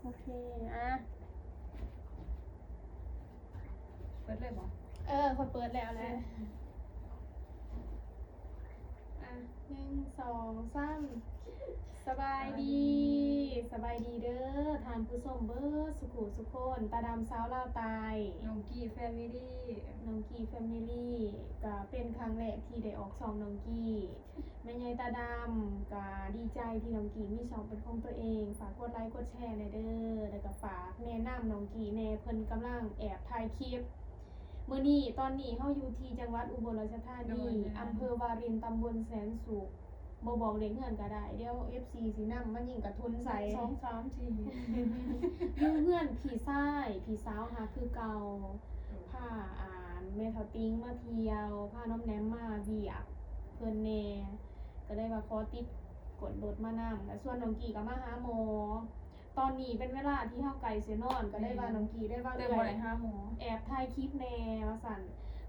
ໂອເຄ ອ່ະ ເປີດເລີຍບໍ່? ເອີ ຂ້ອຍເປີດແລ້ວແຫຼະ. ອ່ະ ໜຶ່ງ ສອງ ສາມ ສະບາຍດີ ສະບາຍດີເດີທ່ານຜູ້ຊົມເບິດສຸຂູສຸຄົນ ຕາດຳຊາວລາວໃຕ້ ນ້ອງກີ້ແຟມິລີ ນ້ອງກີ້ແຟມິລີ ກະເປັນຄັ້ງແລກທີ່ໄດ້ອອກຊ່ອງນ້ອງກີ້. ແມ່ໃຫຍ່ຕາດຳກະດີໃຈທີ່ນ້ອງກີ້ມີຊ່ອງເປັນຂອງຕົວເອງ. ຝາກກົດໄລກົດແຊແດ່ເດີ ແລ້ວກະຝາກແນະນຳນ້ອງກີ້ແດ່ ເພິ່ນກຳລັງແອບຖ່າຍຄລິບ. ມື້ນີ້ ຕອນນີ້ເຮົາຢູ່ທີ່ຈັງຫວັດອຸບົນລາຊະທານີ ໂດຍ ແມ່ນ ອຳເພີວາລິນ ຕຳບົນແສນສຸກ. ບໍ່ບອກເລກເຮືອນກະໄດ້ ດຽວເອັຟຊີຊິນຳມາຍິງກະທຸນໃສ່. ສອງ ສາມ ສີ່ ຢູ່ເຮືອນພີ່ຊາຍ ພີ່ສາວຮັກຄືເກົ່າ ໂດຍ ພາ ອ່າ ແມ່ເຖົ້າຕິງມາທ່ຽວ ພານ້ອມແນມມາວຽກເພິ່ນແດ່ ກະເລີຍວ່າຂໍຕິດກົ້ນລົດມານຳ ແລະ ຊວນນ້ອງກີ້ກະມາຫາໝໍ. ຕອນນີ້ເປັນເວລາທີ່ເຮົາໃກ້ຊິນອນ ກະເລີຍວ່າ ແມ່ນ ນ້ອງກີ້ໄດ້ວ່າ ເອື້ອຍ ແອບຖ່າຍຄລິບແດ່ວ່າຊັ້ນ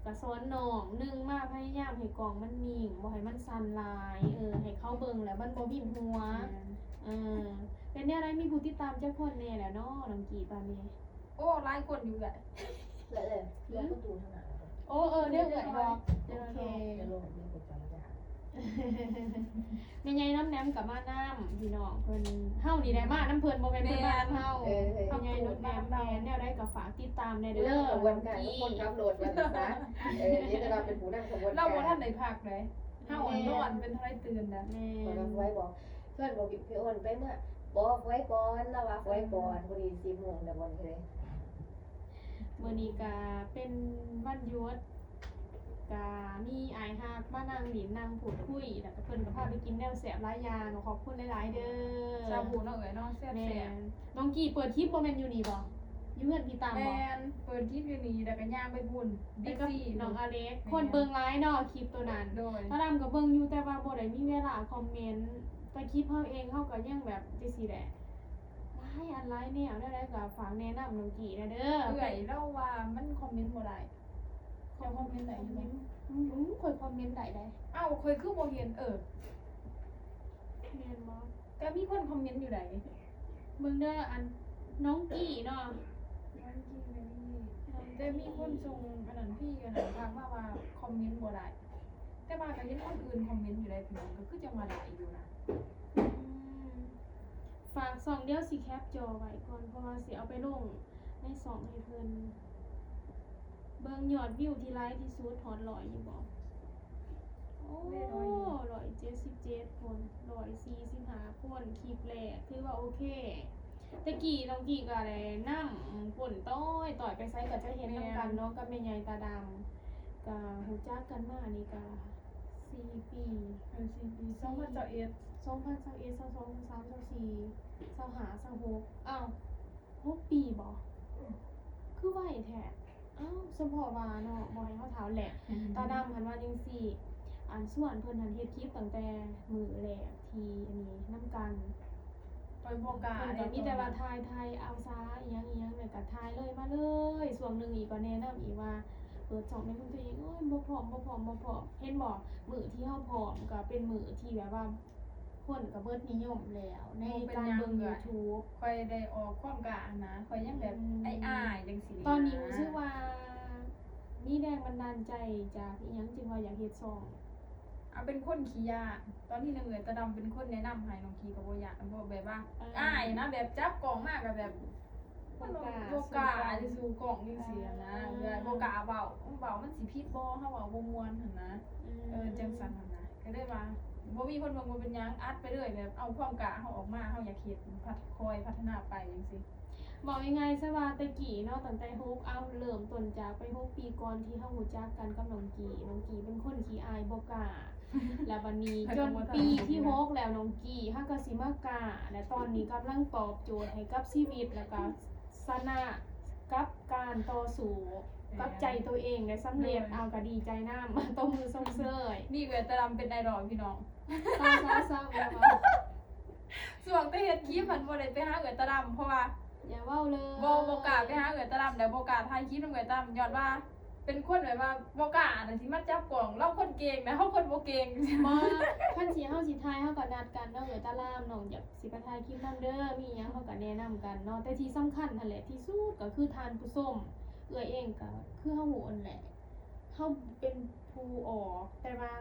ກະສອນນ້ອງ ໜຶ່ງມາພະຍາຍາມໃຫ້ກ້ອງມັນນິ່ງ ບໍ່ໃຫ້ມັນສັ່ນຫຼາຍ ເອີ ໃຫ້ເຂົາເບິ່ງແລ້ວມັນບໍ່ວິນຫົວ. ແມ່ນ ເອີ ເປັນແນວໃດ ມີຜູ້ຕິດຕາມຈັກຄົນແດ່ແລ້ວເນາະ ນ້ອງກີ້ຕອນນີ້? ໂອ້ ຫຼາຍຄົນຢູ່ເອື້ອຍ. ເອື້ອຍ ເອື້ອຍ ປະຕູທາງໜ້າ. ໂອ້ ເອີ ເດີເອື້ອຍເນາະ. ໂອເຄ ແມ່ໃຫຍ່ນ້ອມແນມກະມານຳ ພີ່ນ້ອງເພິ່ນ ເຮົານີ້ແຫຼະມານຳເພິ່ນ ບໍ່ແມ່ນເພິ່ນມານຳເຮົາ. ແມ່ນ ເອີ ແມ່ໃຫຍ່ນ້ອມແນມ ແມ່ນ ແນວໃດກະຝາກຕິດຕາມແດ່ເດີ ຂະບວນການຄົນຂັບລົດວ່າຊັ້ນຊະ. ເອີ ເດ ແຕ່ວ່າເປັນຜູ້ນຳຂະບວນການ ລາວບໍ່ທັນໄດ້ພັກເລີຍ. ເຮົານອນເປັນເທົ່າໃດຕື່ນແລ້ວ. ແມ່ນ ຂ້ອຍວ່າໄວບໍ່ ເພື່ອນບອກ ພີ່ອ້ນໄປເມືອ ບໍ່ ໄວກ່ອນ ລາວວ່າໄວກ່ອນ. ພໍດີສິບໂມງແລ້ວ ບໍ່ເລີຍ. ມື້ນີ້ກະເປັນວັນຢຸດ ກະມີອ້າຍຮັກມານັ່ງຫຼິ້ນນັ່ງພູດຄຸຍ ແລ້ວກະເພິ່ນກະພາໄປກິນແນວແຊບຫຼາຍຢ່າງ. ຂອບຄຸນຫຼາຍໆເດີ ສາທຸເນາະເອື້ອຍເນາະ ແຊບໆ. ແມ່ນ ນ້ອງກີ້ເປີດຄລິບບໍ່ແມ່ນຢູ່ນີ້ບໍ່? ຢູ່ເຮືອນພີ່ຕາມບໍ່? ແມ່ນ ເປີດຄລິບຢູ່ນີ້ ແລ້ວກະຍ່າງໄປພຸ້ນ ໄປກັບ ບິກຊີ ນ້ອງອາເລັກ. ແມ່ນ ຄົນເບິ່ງຫຼາຍເນາະຄລິບໂຕນັ້ນ. ໂດຍ ຕາດຳກະເບິ່ງຢູ່ ແຕ່ວ່າບໍ່ໄດ້ມີເວລາຄອມເມັນ ແຕ່ຄລິບເຮົາເອງເຮົາກະຍັງແບບຈັ່ງຊີ້ແຫຼະ ຫຼາຍອັນຫຼາຍແນວ. ແນວໃດກະຝາກແນະນຳນ້ອງກີ້ແດ່ເດີ. ເອື້ອຍລາວວ່າມັນຄອມເມັນບໍ່ໄດ້. ເຈົ້າຄອມເມັນໄດ້ຢູ່ບໍ່? ອືມ ຂ້ອຍຄອມເມັນໄດ້ໃດ. ເອົ້າ ຂ້ອຍຄືບໍ່ເຫັນ? ເອີ ແມ່ນບໍ່? ກະມີຄົນຄອມເມັນຢູ່ໃດ. ເບິ່ງເດີ ອັນ ນ້ອງກີ້ເນາະ ນ້ອງກີ້ ແມ່ນ ແຕ່ມີຄົນສົ່ງອັນນັ້ນ ພີ້ ອັນນັ້ນ ທັກມາວ່າຄອມເມັນບໍ່ໄດ້ ແຕ່ວ່າກະເຫັນຄົນອື່ນຄອມເມັນຢູ່ໃດພີ່ນ້ອງ ກະຄືຈັ່ງວ່າໄດ້ຢູ່ນະ. ອືມ ຝາກຊ່ອງ ດຽວຊິແຄັບຈໍໄວ້ກ່ອນ ເພາະວ່າຊິເອົາໄປລົງໃນຊ່ອງໃຫ້ເພິ່ນ. ເບິ່ງຍອດວິວທີ່ຫຼາຍທີ່ສຸດຮອດຮ້ອຍຢູ່ບໍ່? ໂອ້ ຮ້ອຍເຈັດສິບເຈັດຄົນ ຮ້ອຍສີ່ສິບຫ້າຄົນ ຄລິບແລກ ຖືວ່າໂອເຄ. ແຕ່ກີ້ນ້ອງກີ້ກະໄດ້ນຳກົ້ນຕ້ອຍໆ ໄປໃສກະຈະເຫັນນຳກັນເນາະ ກັບແມ່ໃຫຍ່ຕາດຳ ກະຮູ້ຈັກກັນມານີ້ກະສີ່ປີ. ເອີ ສີ່ປີ ສອງພັນຊາວເອັດ ສອງພັນຊາວເອັດ ຊາວສອງ ຊາວສາມ ຊາວສີ່ ຊາວຫ້າ ຊາວຫົກ ອ້າວ ຫົກປີບໍ່? ອືມ ຄືໄວແທ້. ອ້າວ ສົມພໍວ່າເນາະ ບໍ່ໃຫ້ເຮົາຖາມແຫຼະ. ຕາດຳຫັ້ນວ່າຈັ່ງຊີ້ ອັນ ຊວນເພິ່ນຫັ້ນເຮັດຄລິບຕັ້ງແຕ່ມື້ແລກທີ່ອັນນີ້ນຳກັນ ຂ້ອຍບໍ່ກ້າ ເພິ່ນກະມີແຕ່ວ່າຖ່າຍ ຖ່າຍເອົາຊາ ອີ່ຫຍັງອີ່ຫຍັງ ແລ້ວກະຖ່າຍເລີຍມາເລີຍ. ຊ່ວງໜຶ່ງອີກກະແນະນຳອີກວ່າເປີດຊ່ອງໃນຂອງຕົວເອງ ໂອ້ຍ ບໍ່ພ້ອມ ບໍ່ພ້ອມ ບໍ່ພ້ອມ. ເຫັນບໍ່ ມື້ທີ່ເຮົາພ້ອມກະເປັນມື້ທີ່ແບບວ່າ ຄົນກະເບິດນິຍົມແລ້ວໃນການເບິ່ງຢູທູບ. ຂ້ອຍໄດ້ອອກຄວາມກ້າຫັ້ນນະ ຂ້ອຍຍັງແບບ ອືມ ອາຍໆ ຈັ່ງຊີ້. ຕອນນີ້ຮູ້ສຶກວ່າມີແຮງບັນດານໃຈຈາກອີ່ຫຍັງຈຶ່ງວ່າຢາກເຮັດຊ່ອງ? ເອົາ ເປັນຄົນຂີ້ຢ້ານ. ຕອນນີ້ນະ ເອື້ອຍຕາດຳເປັນຄົນແນະນຳໃຫ້ ນ້ອງກີ້ກະບໍ່ຢ້ານ ບໍ່ແບບວ່າ ເອີ ອາຍນະ ແບບຈັບກ້ອງມາກະແບບ ບໍ່ກ້າ ບໍ່ກ້າ ສູ້ກ້ອງຈັ່ງຊີ້ຫັ້ນນະ. ເອີ ບໍ່ກ້າເວົ້າ ເວົ້າມັນຊິຜິດບໍ່ ເຮົາເວົ້າບໍ່ມ່ວນຫັ້ນນະ. ອືມ ເອີ ຈັ່ງຊັ້ນຫັ້ນນະ ກະເລີຍວ່າບໍ່ມີຄົນເບິ່ງບໍ່ເປັນຫຍັງ ອັດໄປເລີຍ ແບບເອົາຄວາມກ້າເຮົາອອກມາ ເຮົາຢາກເຮັດ ພັດ ຄ່ອຍພັດທະນາໄປຈັ່ງຊີ້. ເວົ້າງ່າຍໆຊະວ່າແຕ່ກີ້ເນາະ ຕັ້ງແຕ່ຫົກ ເອົາ ເລີ່ມຕົ້ນຈາກໄປຫົກປີກ່ອນທີ່ເຮົາຮູ້ຈັກກັນກັບນ້ອງກີ້ ນ້ອງກີ້ເປັນຄົນຂີ້ອາຍບໍ່ກ້າ ແລ້ວບາດນີ້ຈົນປີທີຫົກແລ້ວ ນ້ອງກີ້ເຮົາກະຊິມາກ້າ ແລະຕອນນີ້ກຳລັງຕອບໂຈດໃຫ້ກັບຊີວິດ ແລ້ວກະຊະນະກັບການຕໍ່ສູ້ກັບໃຈໂຕເອງໄດ້ສຳເລັດ. ເອົ້າ ກະດີໃຈນຳ ຕົບມືຊົມເຊີຍ. ມີເອື້ອຍຕາດຳເປັນໄອດອລພີ່ນ້ອງ. ເສົ້າໆໆ ແລ້ວວ່າ ຊ່ວງແຕ່ເຮັດຄລິບຫັ້ນບໍ່ໄດ້ໄປຫາເອື້ອຍຕາດຳ ເພາະວ່າ ຢ່າເວົ້າເລີຍ ບໍ່ ບໍ່ກ້າໄປຫາເອື້ອຍຕາດຳ ແລ້ວບໍ່ກ້າຖ່າຍຄລິບນຳເອື້ອຍຕາດຳ ຍ້ອນວ່າ ເປັນຄົນແບບວ່າບໍ່ກ້ານະ ຊິມາຈັບກ້ອງ ລາວຄົນເກັ່ງນະ ເຮົາຄົນບໍ່ເກັ່ງ. ບໍ່ ຄັນຊິ ເຮົາຊິຖ່າຍ ເຮົາກໍນັດກັນເນາະ ເອື້ອຍຕາລາມ ນ້ອງຢາກຊິໄປຖ່າຍຄລິບນຳເດີ ມີຫຍັງເຮົາກໍແນະນຳກັນເນາະ. ແຕ່ທີ່ສຳຄັນຫັ້ນແຫຼະ ທີ່ສຸດກໍຄືທ່ານຜູ້ຊົມ ເອື້ອຍເອງກໍຄືເຮົາຮູ້ຫັ້ນແຫຼະ ເຮົາເປັນຜູ້ອອກ ແຕ່ວ່າ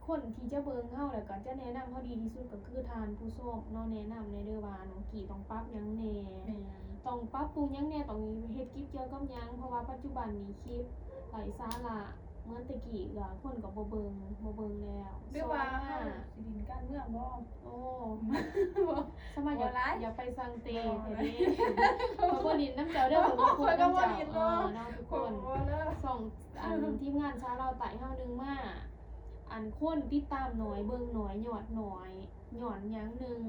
ຄົນທີ່ຈະເບິ່ງເຮົາ ແລ້ວກໍຈະແນະນຳເຮົາດີທີ່ສຸດກໍຄືທ່ານຜູ້ຊົມເນາະ. ແນະນຳແດ່ເດີວ່ານ້ອງກີ້ຕ້ອງປັບຫຍັງແດ່ ແມ່ນ ຕ້ອງປັບປຸງຫຍັງແດ່ ຕ້ອງເຮັດກິດກ່ຽວກັບຫຍັງ ເພາະວ່າປັດຈຸບັນນີ້ຄລິບໄຮ້ສາລະ ເໝືອນແຕ່ກີ້ກໍຄົນກໍບໍ່ເບິ່ງ ບໍ່ເບິ່ງແລ້ວ ຫຼືວ່າເຮົາຊິຫຼິ້ນການເມືອງບໍ່? ໂອ້ ສະມາຢາກ ຢາກໄປສ້າງເຕະແທ້ເດ ຂ້ອຍບໍ່ຫຼິ້ນນຳເຈົ້າເດີ ຂ້ອຍບໍ່ຄົບນຳເຈົ້າເນາະ ທຸກຄົນ. ຊ່ອງ ອັນ ທີມງານຊາວລາວໃຕ້ເຮົາໜຶ່ງມາ ອັນ ຄົນຕິດຕາມໜ້ອຍ ເບິ່ງໜ້ອຍ ຍອດໜ້ອຍ ຍ້ອນຫຍັງ? ໜຶ່ງ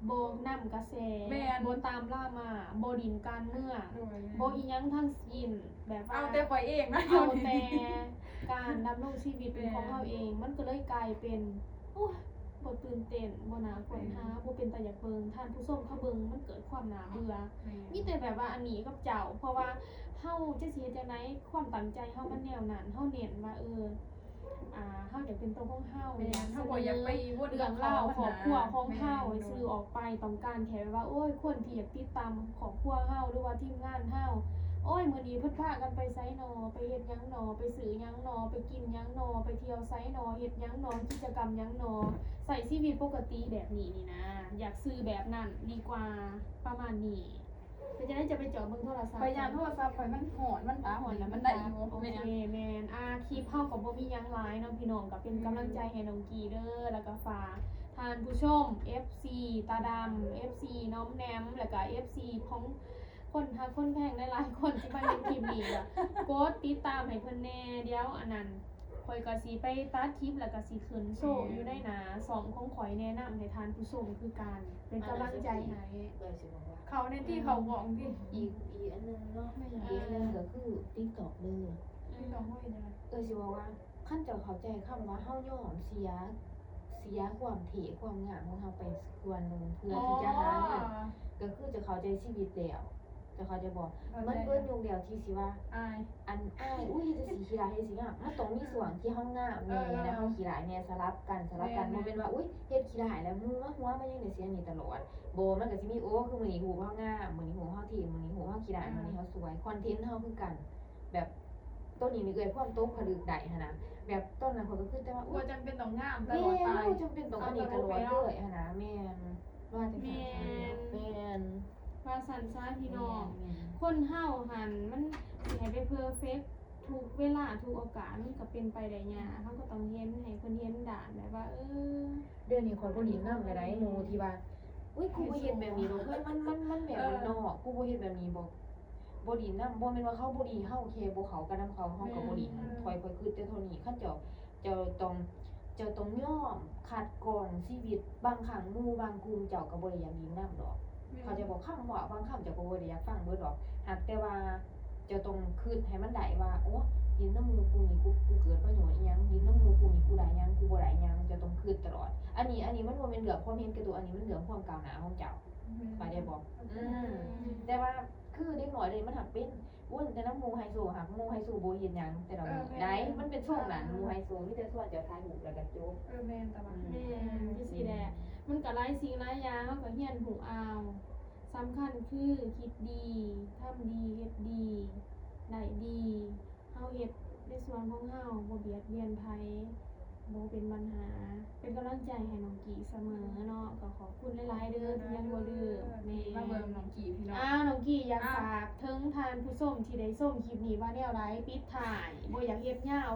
ບໍ່ນຳກະແສ ແມ່ນ ບໍ່ຕາມດຣາມາ ບໍ່ຫຼິ້ນການເມືອງ ໂດຍ ບໍ່ອີ່ຫຍັງທັງສິ້ນ ແບບວ່າເອົາແຕ່ຂ້ອຍເອງນະ ເອົາແຕ່ການດຳລົງຊີວິດເປັນຂອງເຮົາເອງ ມັນກໍເລີຍກາຍເປັນ ໂອ້ຍ ບໍ່ຕື່ນເຕັ້ນ ບໍ່ໜ້າຄົ້ນຫາ ບໍ່ເປັນຕາຢາກເບິ່ງ ທ່ານຜູ້ຊົມເຂົາເບິ່ງ ມັນເກີດຄວາມໜ້າເບື່ອ ມີແຕ່ແບບວ່າອັນນີ້ກັບເຈົ້າ ເພາະວ່າເຮົາຈະຊິເຮັດຈັ່ງໃດ ຄວາມຕັ້ງໃຈເຮົາມັນແນວນັ້ນ ເຮົາເນັ້ນວ່າ ເອີ ອ່າ ເຮົາຢາກເປັນໂຕຂອງເຮົາ ແມ່ນ ເຮົາບໍ່ຢາກໄປວົນເລື່ອງລາວຄອບຄົວຂອງເຮົາ ແມ່ນ ໃຫ້ສື່ອອກໄປ ຕ້ອງການແຄ່ວ່າ ໂອ້ຍ ຄົນທີ່ຢາກຕິດຕາມຄອບຄົວເຮົາ ຫຼືວ່າທີມງານເຮົາ ໂອ້ຍ ມື້ນີ້ເພິ່ນພາກັນໄປໃສນໍ ໄປເຮັດຫຍັງນໍ ໄປຊື້ຫຍັງນໍ ໄປກິນຫຍັງນໍ ໄປທ່ຽວໃສນໍ ເຮັດຫຍັງນໍ ກິດຈະກຳຫຍັງນໍ ໃຊ້ຊີວິດປົກກະຕິແບບນີ້ນີ້ນະ ຢາກສື່ແບບນັ້ນດີກວ່າ ປະມານນີ້. ເປັນຈັ່ງໃດ ຈະໄປຈອບເບິ່ງໂທລະສັບ? ຂ້ອຍຢ້ານໂທລະສັບຂ້ອຍມັນຮ້ອນ ມັນຕາຮ້ອນ ແລ້ວມັນໄດ້ຢູ່ບໍ່? ໂອເຄ ແມ່ນ ແມ່ນ ອ່າ ຄລິບເຮົາກໍບໍ່ມີຫຍັງຫຼາຍເນາະພີ່ນ້ອງ ກໍເປັນກຳລັງໃຈໃຫ້ນ້ອງກີ້ເດີ ແລ້ວກໍຝາກທ່ານຜູ້ຊົມ ເອັຟຊີ ຕາດຳ ເອັຟຊີ ນ້ອມແນມ ແລ້ວກໍ ເອັຟຊີ ຂອງຄົນຮັກຄົນແພງຫຼາຍໆຄົນທີ່ມາເຫັນຄລິບນີ້ ກໍກົດຕິດຕາມໃຫ້ເພິ່ນແດ່ ດຽວອັນນັ້ນ ຂ້ອຍກໍຊິໄປຕັດຄລິບ ແລ້ວກໍຊິຂຶ້ນໂຊຢູ່ໃນໜ້າຊ່ອງຂອງຂ້ອຍ ແນະນຳໃຫ້ທ່ານຜູ້ຊົມຄືກັນ ເປັນກຳລັງໃຈໃຫ້. ເອື້ອຍຊິບອກວ່າ ເຂົ້າໃນທີ່ເຂົາບອກຕິ ອີກ ອີກອັນໜຶ່ງເນາະ ແມ່ນ ອີກອັນໜຶ່ງກໍຄື TikTok ເດີ TikTok ເຮົາເຮັດຫຍັງ? ເອື້ອຍຊິບອກວ່າ ຄັນເຈົ້າເຂົ້າໃຈຄຳວ່າເຮົາຍອມເສຍ ເສຍຄວາມເທ່ຄວາມງາມຂອງເຮົາໄປສ່ວນໜຶ່ງ ເພື່ອທີ່ຈະຫາເງິນ ກໍຄືເຈົ້າເຂົ້າໃຈຊີວິດແລ້ວ. ເຈົ້າເຂົ້າໃຈບໍ່? ເຂົ້າໃຈ. ມັນເບີດຍຸກແລ້ວທີ່ຊິວ່າ ອາຍ ອັນອາຍ ອຸ້ຍ ເຮັດຈັ່ງຊີ້ຂີ້ຮ້າຍ ເຮັດຈັ່ງຊີ້ງາມ ມັນຕ້ອງມີຊ່ວງທີ່ເຮົາງາມແດ່ ເອີ ແລ້ວເຮົາຂີ້ຮ້າຍແດ່ ສະຫຼັບກັນ ສະຫຼັບກັນ ແມ່ນ ບໍ່ແມ່ນວ່າ ອຸ້ຍ ເຮັດຂີ້ຮ້າຍແລ້ວ ໝູ່ມາຫົວມາຍັງໄດ້ເສຍນີ້ຕະຫຼອດ ບໍ່ ມັນກໍຊິມີ ໂອ້ ຄືມື້ນີ້ຮູບເຮົາງາມ ມື້ນີ້ຮູບເຮົາເທ່ ມື້ນີ້ຮູບເຮົາຂີ້ຮ້າຍ ເອີ ມື້ນີ້ເຮົາສວຍ ຄອນເທັນເຮົາຄືກັນ ແບບ ໂຕນີ້ນີ້ເອື້ອຍພວມຕົກຜະລຶກໄດ້ຫັ້ນນະ ແບບຕອນນັ້ນຂ້ອຍກໍຄິດແຕ່ວ່າ ບໍ່ຈຳເປັນຕ້ອງງາມຕະຫຼອດໄປ ບໍ່ຈຳເປັນຕ້ອງອັນນີ້ຕະຫຼອດເລີຍຫັ້ນນະ ແມ່ນ ວ່າຈັ່ງຊັ້ນ ແມ່ນ ວ່າຊັ້ນຊະພີ່ນ້ອງ ແມ່ນ ຄົນເຮົາຫັ້ນມັນຊິໃຫ້ໄປເພີເຟັກທຸກເວລາທຸກໂອກາດ ມັນກໍເປັນໄປໄດ້ຍາກ ເຮົາກໍຕ້ອງເຫັນໃຫ້ເພິ່ນເຫັນດ້ານແບບວ່າ ເອີ ດຽວນີ້ຂ້ອຍບໍ່ຫຼິ້ນນຳແລ້ວໃດ ໝູ່ທີ່ວ່າ ອຸ້ຍ ກູບໍ່ເຮັດແບບນີ້ດອກເຮີ້ຍ ມັນ ມັນ ມັນແບບບ້ານນອກ ກູບໍ່ເຮັດແບບນີ້ ບໍ່ ບໍ່ຫຼິ້ນນຳ ບໍ່ແມ່ນວ່າເຂົາບໍ່ດີ ເຮົາແຄ່ບໍ່ເຂົ້າກັນນຳເຂົາ ເຮົາກໍບໍ່ຫຼິ້ນ ຂ້ອຍ ຂ້ອຍຄິດແຕ່ເທົ່ານີ້ ຄັນເຈົ້າ ເຈົ້າຕ້ອງ ເຈົ້າຕ້ອງຍອມຄັດກອງຊີວິດ ບາງຄັ້ງໝູ່ບາງກຸ່ມເຈົ້າກໍບໍ່ໄດ້ຢາກຫຼິ້ນນຳດອກ ເຂົາເຈົ້າບອກຄຳເວົ້າ ບາງຄຳເຈົ້າກໍບໍ່ໄດ້ຢາກຟັງເບິດດອກ ຫາກແຕ່ວ່າເຈົ້າຕ້ອງຄິດໃຫ້ມັນໄດ້ວ່າ ໂອ້ ຫຼິ້ນນຳໝູ່ກຸ່ມນີ້ ກູ ກູເກີດປະໂຫຍດອີ່ຫຍັງ ຫຼິ້ນນຳໝູ່ກຸ່ມນີ້ ກູໄດ້ຫຍັງ ກູບໍ່ໄດ້ຫຍັງ ເຈົ້າຕ້ອງຄິດຕະຫຼອດ ອັນນີ້ ອັນນີ້ມັນບໍ່ແມ່ນເລື່ອງຄວາມເຫັນແກ່ຕົວ ອັນນີ້ມັນເລື່ອງຄວາມກ້າວໜ້າຂອງເຈົ້າ ເຂົ້າໃຈບໍ່? ອືມ ແຕ່ວ່າ ຄືເດັກນ້ອຍເດ ມັນຫາກເປັນ ວຸ້ນແຕ່ນຳໝູ່ໄຮໂຊ ຫາກໝູ່ໄຮໂຊບໍ່ເຮັດຫຍັງແຕ່ລະມື້ໃດ ມັນເປັນຊ່ວງນັ້ນ ໝູ່ໄຮໂຊມີແຕ່ຊວນເຈົ້າຖ່າຍຮູບແລ້ວກໍຈົບ ເອີ ແມ່ນ ແຕ່ວ່າ ແມ່ນ ຈັ່ງຊີ້ແຫຼະ ມັນກໍຫຼາຍສິ່ງຫຼາຍຢ່າງ ເຮົາກໍຮຽນຮູ້ເອົາ ສຳຄັນຄືຄິດດີ ທຳດີ ເຮັດດີ ໄດ້ດີ ເຮົາເຮັດໃນສ່ວນຂອງເຮົາ ບໍ່ບຽດບຽນໃຜ ບໍ່ເປັນບັນຫາ ເປັນກຳລັງໃຈໃຫ້ນ້ອງກີ້ສະເໝີເນາະ ກໍຂອບຄຸນຫຼາຍໆເດີທີ່ຍັງບໍ່ລືມ ແມ່ນ ມາເບິ່ງນ້ອງກີ້ພີ່ນ້ອງ ອ້າວ ນ້ອງກີ້ຢາກຝາກເຖິງທ່ານຜູ້ຊົມທີ່ໄດ້ຊົມຄລິບນີ້ວ່າແນວໃດ? ປິດທ້າຍ ບໍ່ຢາກເຮັດຍາວ.